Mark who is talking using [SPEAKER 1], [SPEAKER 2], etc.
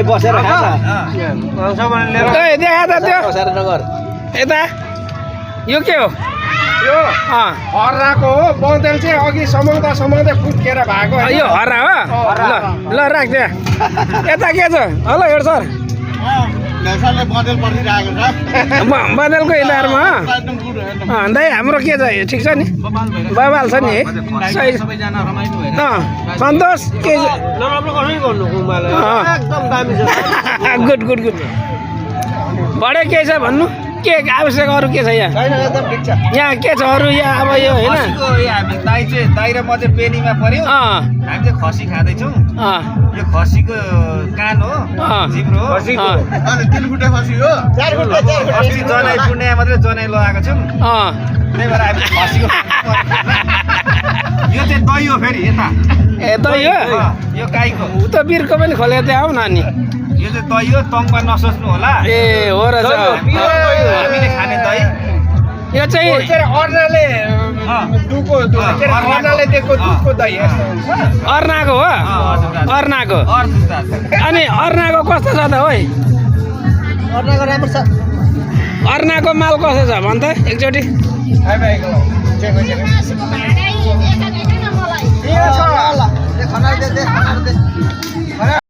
[SPEAKER 1] बसेर
[SPEAKER 2] देखा त त्यो यता यो के हो
[SPEAKER 1] यो हर्राको हो बन्देल चाहिँ अघि समाउँदै फुटकेर भएको
[SPEAKER 2] यो हर्रा हो ल राख त्यहाँ यता के छ हेलो हेड सर बन्देलको इलारमा दाइ हाम्रो के छ ठिक छ नि बबाल छ नि है सन्तोष के गुड गुड गुड बडे के छ भन्नु के आवश्यक अरू के छ यहाँ यहाँ के छ अरू यहाँ अब यो होइन
[SPEAKER 3] दाइ र म चाहिँ पेनीमा पर्यो हामी चाहिँ खसी खाँदैछौँ यो खसीको कान हो जिब्रो हो जनाइ पुण्य मात्रै जनाइ लगाएको छौँ त्यही भएर हामी खसीको यो चाहिँ दही हो फेरि यता
[SPEAKER 2] ए दही हो
[SPEAKER 3] यो गाईको
[SPEAKER 2] उता बिर्को पनि खोले त्यहाँ आऊ नानी
[SPEAKER 3] यो चाहिँ दही हो टङमा नसोच्नु होला
[SPEAKER 2] ए हो र
[SPEAKER 3] हामीले खाने दही
[SPEAKER 2] यो चाहिँ
[SPEAKER 1] अर्नाले अर्नाले दिएको दुधको दही
[SPEAKER 2] अर्नाको हो अर्नाको अनि अर्नाको कस्तो छ त है
[SPEAKER 1] अर्नाको राम्रो छ
[SPEAKER 2] अर्नाको माल कस्तो छ भन् त एकचोटि
[SPEAKER 1] छ